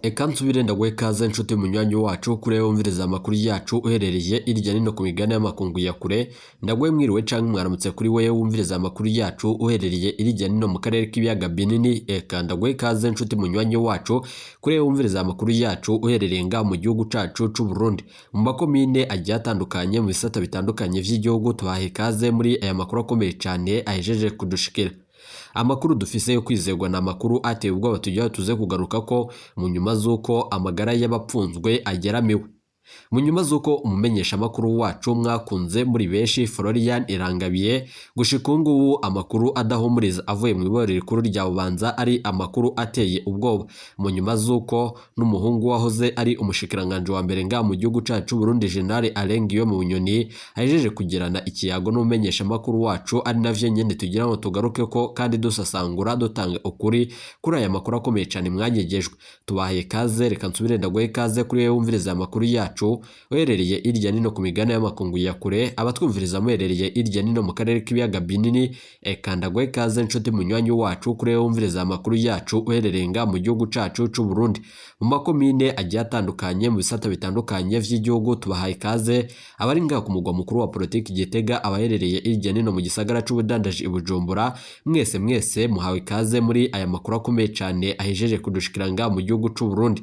Eka nsubire ndaguhe ikaze nshuti munywanyi wacu kuri wumviriza amakuru yacu uherereye irya nino ku migabane y'amakungu ya kure. Ndaguhe mwiriwe canke mwaramutse kuri wewe wumviriza amakuru yacu uherereye irya nino mu karere k'ibiyaga binini. Eka ndaguhe ikaze nshuti munywanyi wacu kuri wumviriza amakuru yacu uherereye ngaha mu gihugu cacu c'u Burundi, mu makomine agiye atandukanye, mu bisata bitandukanye vy'igihugu. Tubaha ikaze muri aya makuru akomeye cane ahejeje kudushikira. Amakuru dufise yo kwizerwa ni amakuru ateye ubwoba tugira tuze kugaruka ko mu nyuma z'uko amagara y'abapfunzwe ageramiwe, mu nyuma z'uko umumenyeshamakuru wacu mwakunze muri benshi Florian Irangabiye, gushika ubu ngubu amakuru adahumuriza avuye mu iborero rikuru rya Bubanza ari amakuru ateye ubwoba, mu nyuma z'uko n'umuhungu wahoze ari umushikiranganji wa mbere ngaha mu gihugu cacu Burundi, General Alain Guillaume Bunyoni, ahejeje kugirana ikiyago n'umumenyeshamakuru wacu, ari navyo nyene tugira ngo tugaruke ko kandi dusasangura, dutanga ukuri kuri aya makuru akomeye cane mwanyegejwe. Tubahaye kaze. Reka nsubire ndaguhe kaze kuri wewe wumviriza aya makuru yacu uherereye irya nino ku migabane y'amakungu ya kure, abatwumviriza muherereye irya nino mu karere k'ibiyaga binini. Eka ndaguhe kaze nshuti munywanyi wacu kuri wewe wumviriza amakuru yacu uherereye ngaha mu gihugu cacu c'u Burundi, mu makomine agiye atandukanye, mu bisata bitandukanye vy'igihugu. Tubahaye ikaze abari ngaha ku mugwa mukuru wa politiki Gitega, abaherereye irya nino mu gisagara c'ubudandaji i Bujumbura. Mwese mwese muhawe ikaze muri aya makuru akomeye cane ahejeje kudushikira ngaha mu gihugu c'u Burundi.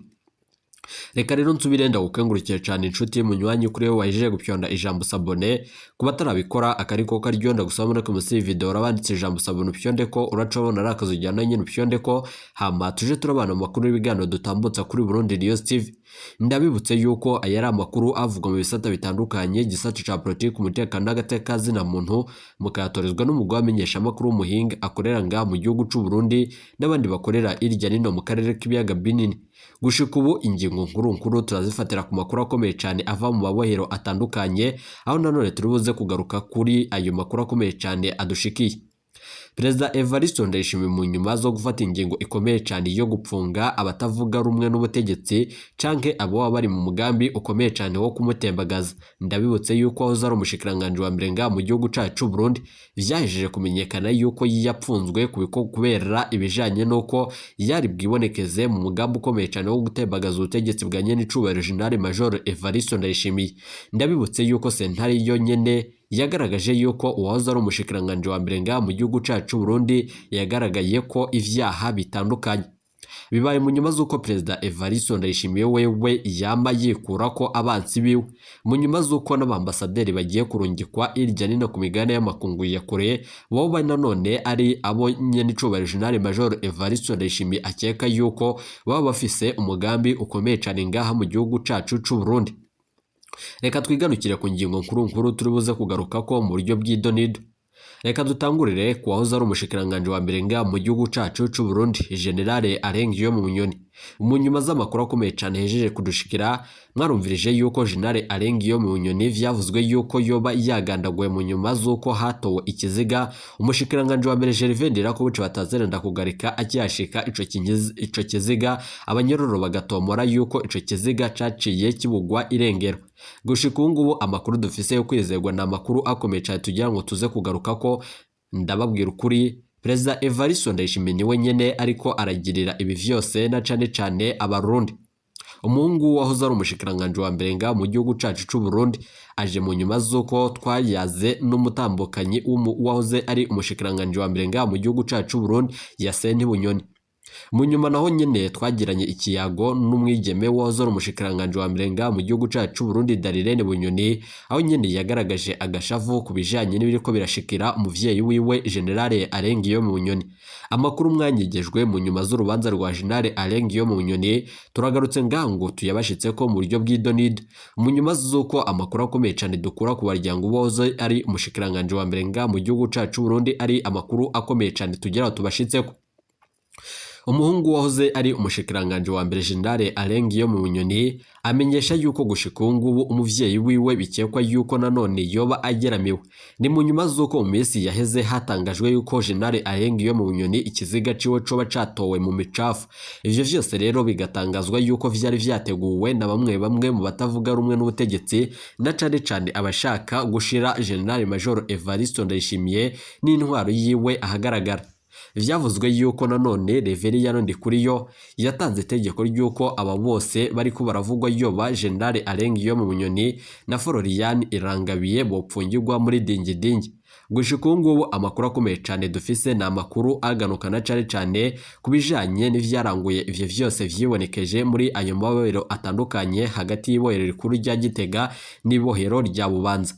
Reka rero nsubire ndagukengurukire cane inshuti munywanyi kuri wewe wahejeje gupyonda ijambo s'abonner. Ku batarabikora, akariko karyo ndagusaba muri munsi video urabanditse ijambo s'abonner, upyonde ko uraca ubona ari akazu ujyana nyine, upyonde ko, hama tuje turabana mu makuru y'ibiganiro dutambutsa kuri Burundi News TV. Ndabibutse yuko aya ari amakuru avugwa mu bisata bitandukanye, igisata ca politiki, umutekano n'agateka zina muntu, mukayatorezwa n'umugwi w'amenyeshamakuru w'umuhinga akorera ngaha mu gihugu c'u Burundi n'abandi bakorera irya nino mu karere k'ibiyaga binini. Gushika ubu ingingo nkuru nkuru turazifatira ku makuru akomeye cyane ava mu mabohero atandukanye, aho nanone turi buze kugaruka kuri ayo makuru akomeye cyane adushikiye. Perezida Evariste Ndayishimiye, mu nyuma zo gufata ingingo ikomeye cyane yo gupfunga abatavuga rumwe n'ubutegetsi canke abo baba bari mu mugambi ukomeye cyane wo kumutembagaza. Ndabibutse yuko wahoze ari umushikiranganji wa mbere ngaha mu gihugu cacu Burundi vyahejeje kumenyekana yuko yapfunzwe kubera ibijanye n'uko yari bwibonekeze mu mugambi ukomeye cyane wo gutembagaza ubutegetsi bwa nyenicubahiro General Major Evariste Ndayishimiye. Ndabibutse yuko sentare yo nyene yagaragaje yuko uwahoze ari umushikiranganji wa mbere ngaha mu gihugu cacu Burundi yagaragaye ko ivyaha bitandukanye. Bibaye mu nyuma z'uko Perezida Evariste Ndayishimiye wewe yama yikura ko abansi biwe, mu nyuma z'uko n'abambasaderi bagiye kurungikwa irya nino ku migabane y'amakungu ya kure boba nanone ari abo nyenicubahiro General Major Evariste Ndayishimiye akeka yuko baba bafise umugambi ukomeye cane ngaha mu gihugu cacu c'u Burundi. Reka twigarukire ku ngingo nkuru nkuru turi buze kugaruka ko mu buryo bw'idonido. Reka dutangurire ku wahoze ari umushikiranganji wa mbere ngaha mu gihugu cacu c'u Burundi, General Alain Guillaume Bunyoni. Mu nyuma z'amakuru akomeye cane hejeje kudushikira, mwarumvirije yuko General Alain Guillaume Bunyoni vyavuzwe yuko yoba yagandaguwe mu nyuma z'uko hatowe ikiziga umushikiranganji wa mbere Gervais Ndirakobuca batazerenda kugarika akihashika ico kiziga, abanyororo bagatomora yuko ico kiziga caciye kibugwa irengero. Gushika ubu ngubu amakuru dufise yo kwizerwa ni amakuru akomeye cane tugira ngo tuze kugaruka ko. Ndababwira ukuri, Perezida Evariste Ndayishimiye niwe nyene ariko aragirira ibi vyose na cane cane Abarundi. Umuhungu wahoze ari umushikiranganji wa mbere ngaha mu gihugu cacu c'u Burundi aje mu nyuma z'uko twayaze n'umutambukanyi wahoze ari umushikiranganji wa mbere ngaha mu gihugu cacu c'u Burundi, Yaseni Bunyoni. Mu nyuma naho nyene twagiranye ikiyago n'umwigeme wahoze ari umushikiranganji wa mbere ngaha mu gihugu cacu c'u Burundi, Darirene Bunyoni, aho nyene yagaragaje agashavu ku bijanye n'ibiriko birashikira umuvyeyi wiwe General Alain Guillaume Bunyoni. Amakuru mwanyegejwe mu nyuma z'urubanza rwa General Alain Guillaume Bunyoni turagarutse ngaha ngo tuyabashitseko mu buryo bw'idonido, mu nyuma z'uko amakuru akomeye cane dukura ku baryango boze ari umushikiranganji wa mbere ngaha mu gihugu cacu c'u Burundi ari amakuru akomeye cane tugira ngo tubashitseko. Umuhungu wahoze ari umushikiranganji wa mbere, General Alain Guillaume Bunyoni, amenyesha yuko gushika ubu ngubu umuvyeyi wiwe bikekwa yuko nanone yoba ageramiwe. Ni mu nyuma z'uko mu minsi yaheze hatangajwe yuko General Alain Guillaume Bunyoni ikiziga ciwe coba catowe mu micafu. Ivyo vyose rero bigatangazwa yuko vyari vyateguwe na bamwe bamwe mu batavuga rumwe n'ubutegetsi, na cane cane abashaka gushira General Major Evariste Ndayishimiye n'intwaro yiwe ahagaragara. Vyavuzwe yuko nanone Reveriyano Ndikuriyo yatanze itegeko ry'uko aba bose bariko baravugwa yoba General Alain Guillaume Bunyoni na Florian Irangabiye bopfungirwa muri dingidingi. Gushika ubu ngubu amakuru akomeye cane dufise ni amakuru aganukana cane cane ku bijanye n'ivyaranguye ivyo vyose vyibonekeje muri ayo mabohero atandukanye hagati y'ibohero rikuru rya Gitega n'ibohero rya Bubanza.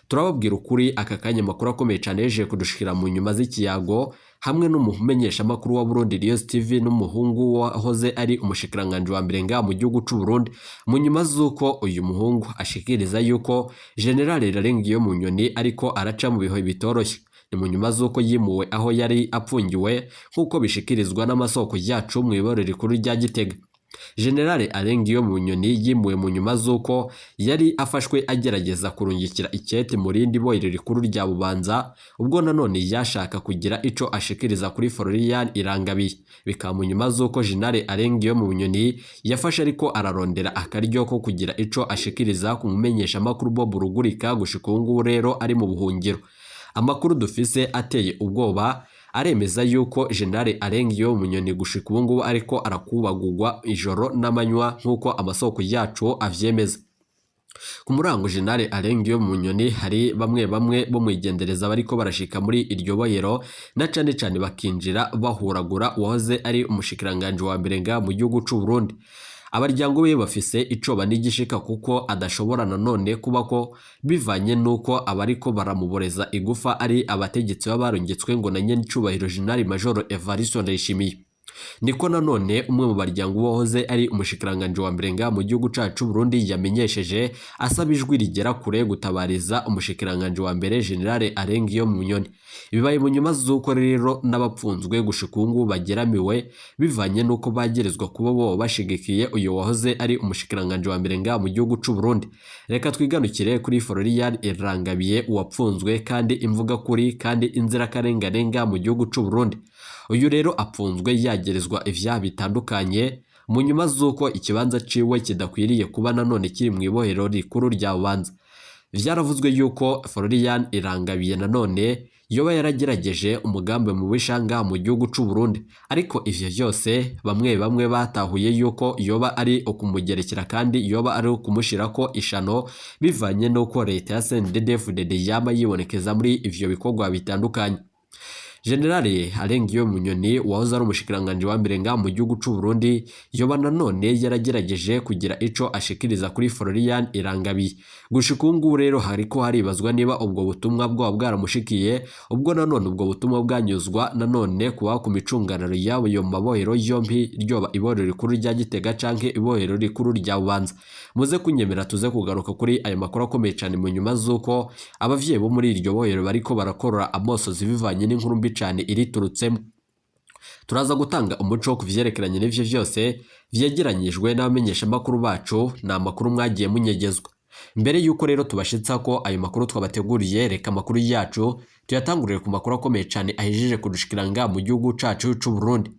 Turababwira ukuri aka kanya amakuru akomeye cane yeje kudushikira mu nyuma z'ikiyago hamwe n'umumenyeshamakuru wa Burundi News TV n'umuhungu wahoze ari umushikiranganji wa mbere ngaha mu gihugu c'u Burundi, mu nyuma z'uko uyu muhungu ashikiriza yuko General Alain Guillaume Bunyoni ariko araca mu bihe bitoroshye. Ni mu nyuma z'uko yimuwe aho yari apfungiwe nk'uko bishikirizwa n'amasoko yacu mu ibohero rikuru rya Gitega. General Alain Guillaume Bunyoni yimuwe mu nyuma z'uko yari afashwe agerageza kurungikira ikete mu rindi bohero rikuru rya Bubanza, ubwo nanone yashaka kugira ico ashikiriza kuri Florian Irangabiye. Bikaba mu nyuma z'uko General Alain Guillaume Bunyoni yafashe ariko ararondera akaryo ko kugira ico ashikiriza ku mumenyeshamakuru Bob Rugurika, gushika ubu ngubu rero ari mu buhungiro. Amakuru dufise ateye ubwoba aremeza yuko General Alain Guillaume Bunyoni gushika ubu ngubu ariko arakubagurwa ijoro n'amanywa nk'uko amasoko yacu avyemeza. Ku murango General Alain Guillaume Bunyoni hari bamwe bamwe bo mwigendereza bariko barashika muri iryo bohero na cane cane bakinjira bahuragura uwahoze ari umushikiranganji wa mbere ngaha mu gihugu c'u Burundi. Abaryango be bafise icoba n'igishika kuko adashobora nanone kuba ko bivanye nuko abariko baramuboreza igufa ari abategetsi baba barungitswe ngo na nyenicubahiro General Major Evariste Ndayishimiye. Niko nanone umwe mu baryango wahoze ari umushikiranganji wa mbere ngaha mu gihugu cacu Burundi yamenyesheje asaba ijwi rigera kure gutabariza umushikiranganji wa mbere General Alain Guillaume Bunyoni. Bibaye mu nyuma z'uko rero n'abapfunzwe gushika ubu ngubu bageramiwe bivanye n'uko bagerezwa kuba bo bashigikiye uyu wahoze ari umushikiranganji wa mbere ngaha mu gihugu c'u Burundi. Reka twiganukire kuri Florian Irangabiye uwapfunzwe kandi imvuga kuri kandi inzirakarengane ngaha mu gihugu c'u Burundi. Uyu rero apfunzwe yagerezwa ivyaha bitandukanye mu nyuma z'uko ikibanza ciwe kidakwiriye kuba nanone kiri mu ibohero rikuru rya Bubanza. Vyaravuzwe yuko Florian Irangabiye nanone yoba yaragerageje umugambi mubisha ngaha mu gihugu c'u Burundi, ariko ivyo vyose bamwe bamwe batahuye yuko yoba ari ukumugerekera kandi yoba ari ukumushirako ishano bivanye n'uko leta ya CNDD-FDD yama yibonekeza muri ivyo bikorwa bitandukanye. General Alain Guillaume Bunyoni wahoze ari umushikiranganji wa mbere ngaha mu gihugu c'u Burundi yoba nanone yaragerageje kugira ico ashikiriza kuri Florian Irangabiye. Gushika ubu ngubu rero hariko haribazwa niba ubwo butumwa bwoba bwaramushikiye, ubwo nanone ubwo butumwa bwanyuzwa nanone kuba ku micungararo yabo yo mabohero yompi, ryoba ibohero rikuru rya Gitega canke ibohero rikuru rya Bubanza. Muze kunyemera tuze kugaruka kuri ayo makuru akomeye cane mu nyuma z'uko abavyeyi bo muri iryo bohero bariko barakorora amosozi bivanye n'inkuru mbi cane iriturutsemo. Turaza gutanga umuco ku vyerekeranye n'ivyo vyose vyegeranyijwe n'abamenyeshamakuru bacu, ni amakuru mwagiye munyegezwa. Mbere yuko rero tubashitsa ko ayo makuru twabateguriye, reka amakuru yacu tuyatangurire ku makuru akomeye cane ahejeje kudushikira ngaha mu gihugu cacu c'u Burundi.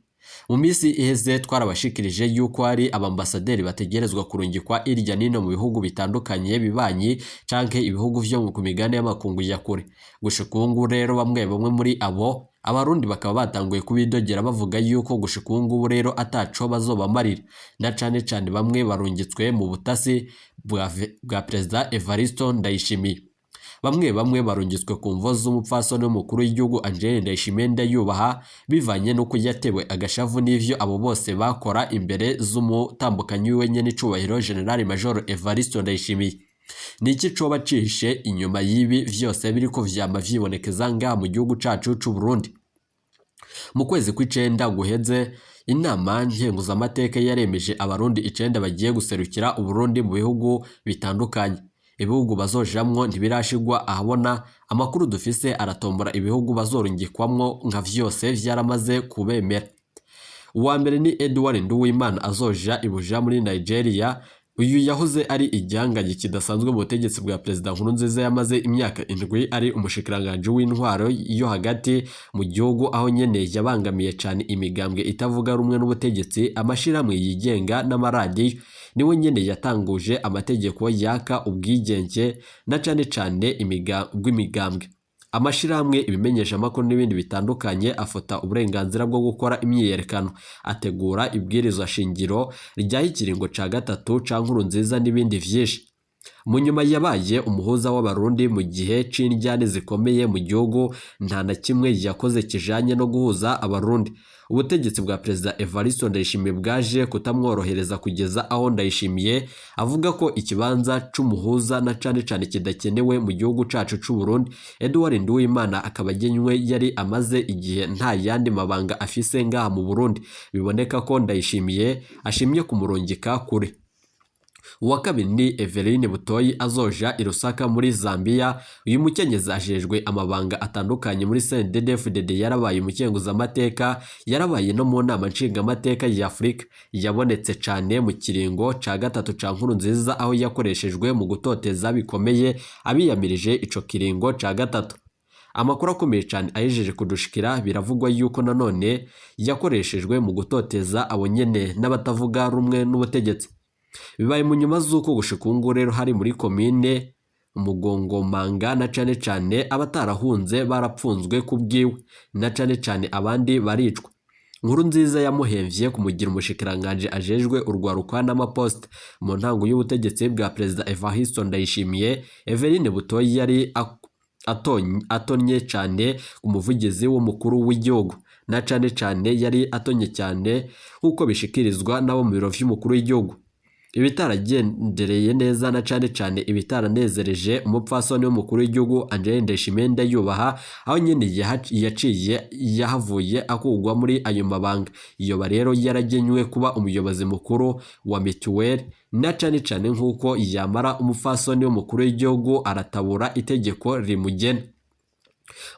Mu minsi iheze twarabashikirije yuko hari abambasaderi bategerezwa kurungikwa irya nino mu bihugu bitandukanye bibanyi canke ibihugu vyo ku migabane y'amakungu ya kure. Gushika ubu ngubu rero bamwe bamwe muri abo abarundi bakaba batanguye kubidogera bavuga yuko gushika ubu ngubu rero ataco bazobamarira, na cane cane bamwe barungitswe mu butasi bwa Perezida Evariste Ndayishimiye. Bamwe bamwe barungitswe ku mvo z'umupfasoni w'umukuru w'igihugu Angeline Ndayishimiye Ndayubaha bivanye n'uko yatewe agashavu n'ivyo abo bose bakora imbere z'umutambukanyi wiwe nyenicubahiro General Major Evariste Ndayishimiye. Ni iki coba cihishe inyuma y'ibi vyose biriko vyama vyibonekeza ngaha mu gihugu cacu c'u Burundi? Mu kwezi kw'icenda guheze inama nkenguzamateka yaremeje abarundi 9 bagiye guserukira Uburundi mu bihugu bitandukanye. Ibihugu bazojamwo ntibirashigwa ahabona, amakuru dufise aratombora ibihugu bazorungikwamwo nka vyose vyaramaze kubemera. Uwa mbere ni Edouard Nduwimana azoja ibuja muri Nigeria. Uyu yahoze ari igihangange kidasanzwe mu butegetsi bwa Perezida Nkurunziza, yamaze imyaka 7 ari umushikiranganji w'intwaro yo hagati mu gihugu, aho nyene yabangamiye cane imigambwe itavuga rumwe n'ubutegetsi, amashirahamwe yigenga n'amaradiyo. Niwe nyene yatanguje amategeko yaka ubwigenge na cane cane bw'imigambwe. Amashirahamwe, ibimenyeshamakuru n'ibindi bitandukanye afata uburenganzira bwo gukora imyiyerekano, ategura ibwirizwa shingiro ryaha ikiringo ca gatatu ca Nkurunziza n'ibindi vyinshi. Mu nyuma yabaye umuhuza w'Abarundi mu gihe c'indyane zikomeye mu gihugu, nta na kimwe yakoze kijanye no guhuza Abarundi. Ubutegetsi bwa Perezida Evariste Ndayishimiye bwaje kutamworohereza kugeza aho Ndayishimiye avuga ko ikibanza c'umuhuza na cane cane kidakenewe mu gihugu cacu c'u Burundi. Edouard Nduwimana akaba agenywe yari amaze igihe nta yandi mabanga afise ngaha mu Burundi. Biboneka ko Ndayishimiye ashimye kumurungika kure. Uwa kabiri ni Eveline Butoyi azoja i Lusaka muri Zambia. Uyu mukenyezi ajejwe amabanga atandukanye muri CNDD-FDD, yarabaye umukenguzamateka, yarabaye no mu nama nshingamateka ya Afurika. Yabonetse cane mu kiringo ca gatatu ca Nkurunziza, aho yakoreshejwe mu gutoteza bikomeye abiyamirije ico kiringo ca gatatu. Amakuru akomeye cyane ahejeje kudushikira, biravugwa yuko nanone yakoreshejwe mu gutoteza abo nyene n'abatavuga rumwe n'ubutegetsi. Bibaye mu nyuma z'uko gushika ubu ngubu rero hari muri komine Mugongomanga na cane cane abatarahunze barapfunzwe ku bwiwe, na cane cane abandi baricwa. Nkurunziza yamuhemvye kumugira umushikiranganje ajejwe urwaruka n'amaposita. Mu ntango y'ubutegetsi bwa Perezida Evariste Ndayishimiye, Eveline Butoyi yari atonnye cane umuvugizi w'umukuru w'igihugu, na cane cane yari atonye cyane nk'uko bishikirizwa n'abo mu biro vy'umukuru w'igihugu. Ibitaragendereye neza na cane cane ibitaranezereje umupfasoni w'umukuru w'igihugu Angeline Ndayishimiye Ndayubaha, aho nyene yaciye yahavuye akugwa muri ayo mabanga. Yoba rero yaragenywe kuba umuyobozi mukuru wa mituweli, na cane cane nk'uko yamara umupfasoni w'umukuru w'igihugu aratabura itegeko rimugena.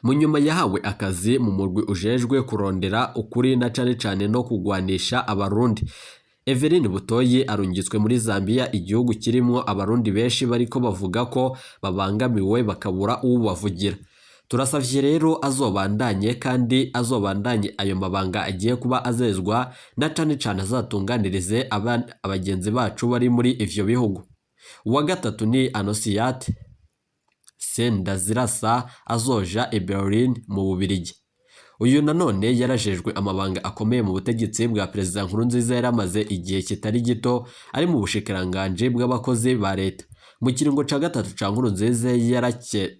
Mu nyuma yahawe akazi mu murwi ujejwe kurondera ukuri na cane cane no kugwanisha Abarundi. Eveline Butoyi arungitswe muri Zambia, igihugu kirimwo Abarundi benshi bariko bavuga ko babangamiwe bakabura uwubavugira. Turasavye rero azobandanye kandi azobandanye ayo mabanga agiye kuba azezwa, na cane cane azatunganirize abagenzi bacu bari muri ivyo bihugu. Uwa gatatu ni Anosiate Sendazirasa azoja i Berlin mu Bubirigi. Uyu nanone yarajejwe amabanga akomeye mu butegetsi bwa Perezida Nkurunziza, yaramaze igihe kitari gito ari mu bushikiranganje bw'abakozi ba leta. Mu kiringo ca gatatu ca Nkurunziza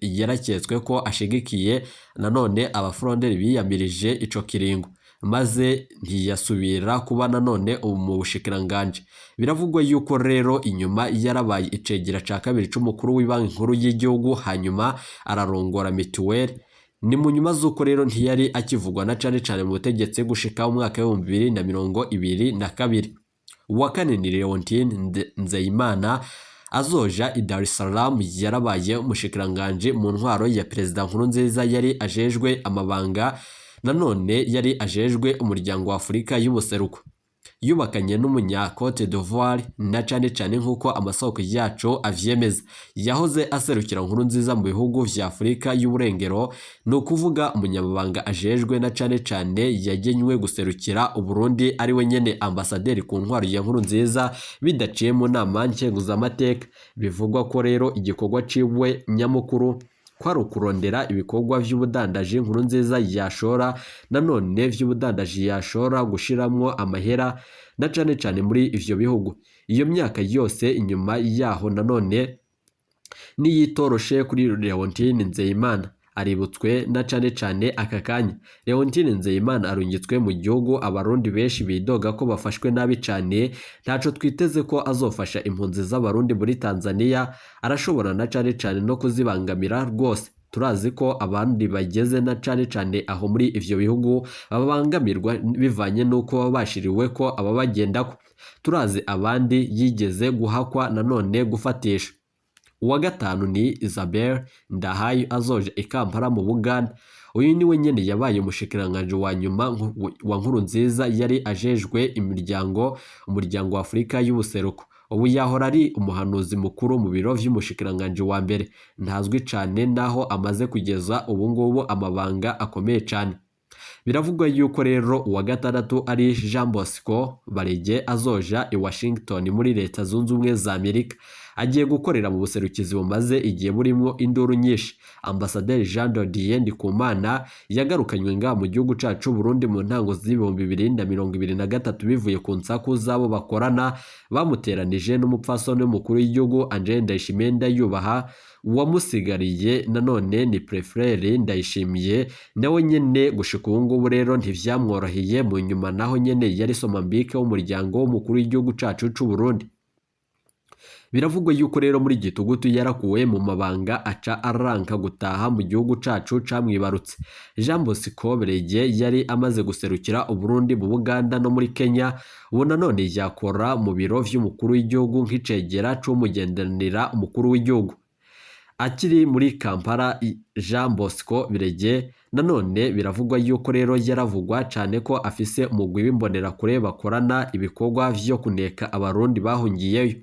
yaraketswe ko ashigikiye nanone abafronderi biyamirije ico kiringo, maze ntiyasubira kuba nanone mu bushikiranganje. Biravugwa yuko rero inyuma yarabaye icegera ca kabiri c'umukuru w'ibanki nkuru y'igihugu, hanyuma ararongora mituweli. Ni mu nyuma z'uko rero ntiyari akivugwa na cane cane mu butegetsi gushika mu mwaka w'2022. Uwa kane ni Leontine Nzeyimana azoja i Dar es Salaam, yarabaye umushikiranganje mu ntwaro ya Perezida Nkurunziza, yari ajejwe amabanga nanone yari ajejwe umuryango wa Afurika y'ubuseruko. Yubakanye n'umunya Cote d'Ivoire, na cane cane nk'uko amasoko yacu avyemeza. Yahoze aserukira Nkurunziza mu bihugu vya Afurika y'uburengero, ni ukuvuga umunyamabanga ajejwe na cane cane yagenywe guserukira Uburundi ari we nyene ambasaderi ku ntwaro ya Nkurunziza bidaciye mu nama nkenguzamateka. Bivugwa ko rero igikorwa ciwe nyamukuru kwari ukurondera ibikorwa vy'ubudandaji Nkurunziza yashora, nanone vy'ubudandaji yashora gushiramwo amahera na cane cane muri ivyo bihugu. Iyo myaka yose inyuma yaho nanone niyitoroshe kuri Leontine Nzeyimana, aributswe na cane cane aka kanya. Leontine Nzeyimana arungitswe mu gihugu Abarundi benshi bidoga ko bafashwe nabi cane. Ntaco twiteze ko azofasha impunzi z'Abarundi muri Tanzania, arashobora na cane cane no kuzibangamira rwose. Turazi ko abandi bageze na cane cane aho muri ivyo bihugu babangamirwa bivanye n'uko baba bashiriwe ko ababagendako. Turazi abandi yigeze guhakwa nanone gufatisha. Uwa gatanu ni Isabel Ndahayo azoja i Kampala mu Buganda. Uyu niwe nyene yabaye umushikiranganje wa nyuma wa Nkurunziza, yari ajejwe imiryango umuryango wa Afurika y'ubuseruko. Ubu yahora ari umuhanuzi mukuru mu biro vy'umushikiranganje wa mbere. Ntazwi cane naho amaze kugeza ubu ngubu amabanga akomeye cane. Biravugwa yuko rero uwa gatandatu ari Jean Bosco Barege azoja i Washington muri Leta Zunze Ubumwe za Amerika. Agiye gukorera mu buserukizi bumaze igihe burimwo induru nyinshi. Ambasaderi Jean de Dieu Ndikumana yagarukanywe ngaha mu gihugu cacu Burundi mu ntango z'2023 bivuye ku nsaku z'abo bakorana bamuteranije n'umupfasoni w'umukuru w'igihugu Angel Ndayishimiye Ndayubaha. Uwamusigariye nanone ni Prefrere Ndayishimiye, nawe nyene gushika ubu ngubu rero ntivyamworoheye. Mu nyuma naho nyene yari somambike w'umuryango w'umukuru w'igihugu cacu c'u Burundi. Biravugwa yuko rero muri gitugutu yarakuwe mu mabanga aca aranka gutaha mu gihugu cacu camwibarutse. Jean Bosco Berege yari amaze guserukira Uburundi mu Buganda no muri Kenya, ubu nanone yakora mu biro vy'umukuru w'igihugu nk'icegera c'umugenderanira umukuru w'igihugu. Akiri muri Kampala, Jean Bosco Birege nanone biravugwa yuko rero yaravugwa cane ko afise umugwi w'imbonerakure bakorana ibikorwa vyo kuneka abarundi bahungiyeyo.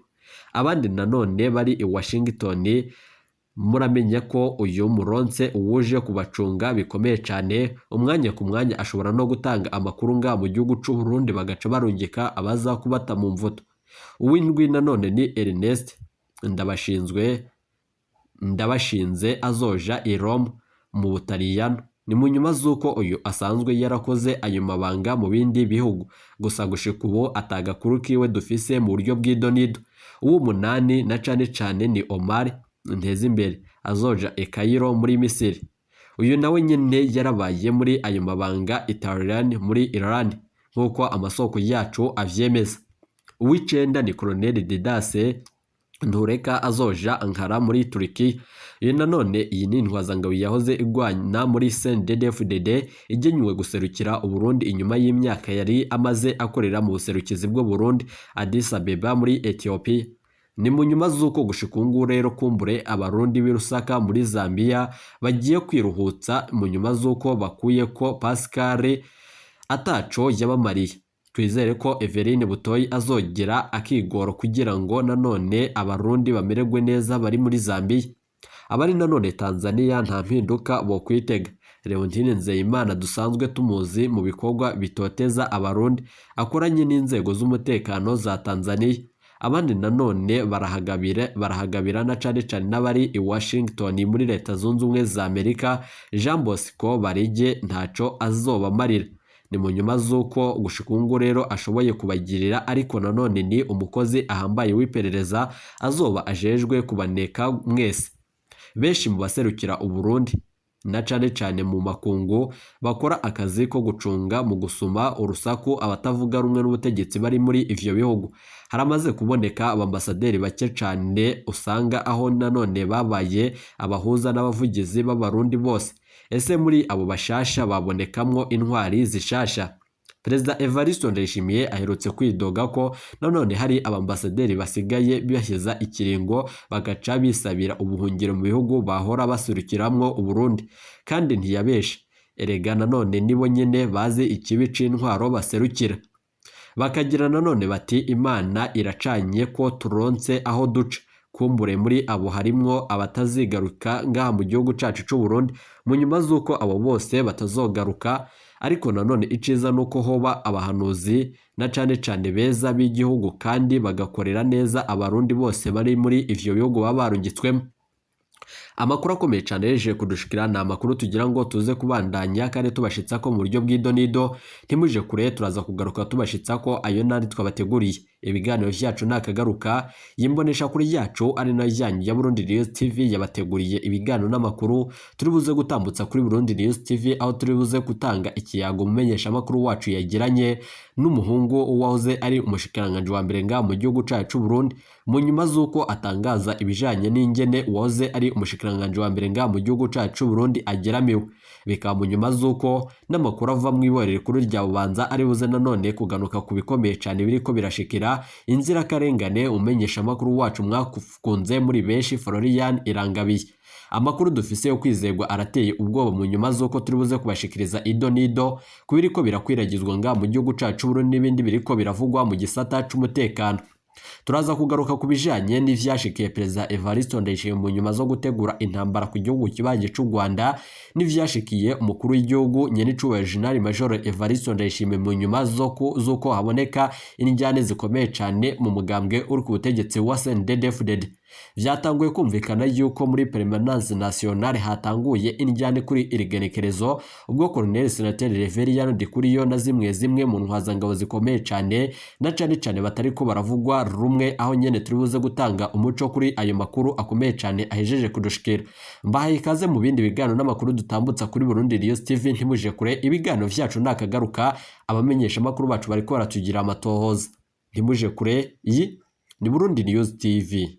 Abandi nanone bari i Washington, muramenya ko uyu muronse uwuje kubacunga bikomeye cane, umwanya ku mwanya ashobora no gutanga amakuru ngaha mu gihugu c'u Burundi bagaca barungika abaza kubata mu mvuto. Uw'indwi nanone ni Ernest Ndabashinze azoja i Rome mu Butaliyano. Ni mu nyuma z'uko uyu asanzwe yarakoze ayo mabanga mu bindi bihugu, gusa gushika ubu atagakuru kiwe dufise mu buryo bw'idonido. Uw'umunani na cane cane ni Omar Ntezimbere azoja i Cairo muri Misiri. Uyu nawe nyene yarabaye muri ayo mabanga Italiyani muri Iran nk'uko amasoko yacu avyemeza. Uw'icenda ni Colonel Didase Ntureka azoja Ankara muri Turkiya. Iyo nanone iyi ni intwazangabo yahoze igwana muri CNDD-FDD igenywe guserukira Uburundi inyuma y'imyaka yari amaze akorera mu buserukizi bw'u Burundi Addis Abeba muri Ethiopia. Ni mu nyuma z'uko gushika ubu ngubu rero kumbure abarundi b'i Lusaka muri Zambia bagiye kwiruhutsa mu nyuma z'uko bakuye ko Pascal ataco yabamariye. Twizere ko Everine Butoyi azogera akigoro kugira ngo nanone abarundi bamererwe neza bari muri Zambia. Abari nanone Tanzania nta mpinduka bokwitega. Leontine Nzeyimana dusanzwe tumuzi mu bikorwa bitoteza abarundi akoranye n'inzego z'umutekano za Tanzania. Abandi nanone barahagabira na cane cane n'abari i Washington muri Leta Zunze Ubumwe za Amerika. Jean Bosco Barige ntaco azobamarira. Ni mu nyuma z'uko gushika ubu ngubu rero ashoboye kubagirira, ariko nanone ni umukozi ahambaye w'iperereza azoba ajejwe kubaneka mwese. Benshi mu baserukira Uburundi na cane cane mu makungu bakora akazi ko gucunga mu gusuma urusaku abatavuga rumwe n'ubutegetsi bari muri ivyo bihugu. Haramaze kuboneka abambasaderi bake cane usanga aho nanone babaye abahuza n'abavugizi b'abarundi bose. Ese muri abo bashasha babonekamwo intwari zishasha? Perezida Evariste Ndayishimiye aherutse kwidoga ko nanone hari abambasaderi basigaye baheza ikiringo bagaca bisabira ubuhungiro mu bihugu bahora basurukiramwo Uburundi, kandi ntiyabeshe. Erega nanone nibo nyene bazi ikibi c'intwaro baserukira. Bakagira nanone bati Imana iracanye ko turonse aho duca. Kumbure muri abo harimwo abatazigaruka ngaha mu gihugu cacu c'u Burundi mu nyuma z'uko abo bose batazogaruka, ariko nanone iciza nuko hoba abahanuzi na cane cane beza b'igihugu kandi bagakorera neza abarundi bose bari muri ivyo bihugu baba barungitswemo. Amakuru akomeye cane yeje kudushikira ni amakuru tugira ngo tuze kubandanya kandi tubashitsa ko mu buryo bw'idonido. Ntimuje kure, turaza kugaruka tubashitsa ko ayo nandi twabateguriye. Ibiganiro vyacu nakagaruka, yimbonesha kuri yacu ari nayo yanyu ya Burundi News TV yabateguriye ibiganiro n'amakuru turi buze gutambutsa kuri Burundi News TV, aho turi buze gutanga ikiyago mumenyesha makuru wacu yagiranye n'umuhungu wahoze ari umushikiranganji wa mbere ngaha mu gihugu cacu Burundi, mu nyuma z'uko atangaza ibijanye n'ingene uwahoze ari umushikiranganji wa mbere ngaha mu gihugu cacu Burundi ageramiwe. Bikaba mu nyuma z'uko n'amakuru ava mu iborero rikuru rya Bubanza ari buze nanone kuganuka ku bikomeye cane biriko birashikira inzirakarengane umenyesha amakuru wacu mwakunze muri benshi Florian Irangabiye. Amakuru dufise yo kwizegwa arateye ubwoba mu nyuma z'uko turi buze kubashikiriza ido n'ido ku biriko birakwiragizwa ngaha mu gihugu cacu Burundi n'ibindi biriko biravugwa mu gisata c'umutekano. Turaza kugaruka ku bijanye n'ivyashikiye Perezida Evariste Ndayishimiye mu nyuma zo gutegura intambara ku gihugu kibanyi c'u Rwanda, n'ivyashikiye umukuru w'igihugu nyenicubahiro General Major Evariste Ndayishimiye mu nyuma z'uko haboneka injyane zikomeye cane mu mugambwe uri ku butegetsi wa CNDD-FDD. Vyatanguye kumvikana yuko muri Permanence Nationale hatanguye injyane kuri iri genekerezo, ubwo Colonel Senateri Reveriyano Ndikuriyo na zimwe zimwe mu ntwazangabo zikomeye cane na cane cane batariko baravugwa rumwe, aho nyene turi buze gutanga umuco kuri ayo makuru akomeye cane ahejeje kudushikira. Mbahaye ikaze mu bindi biganiro n'amakuru dutambutsa kuri Burundi News TV. Ntimuje kure, ibiganiro vyacu nakagaruka, abamenyesha amakuru bacu bariko baratugira amatohoza. Ntimuje kure, iyi ni Burundi News TV.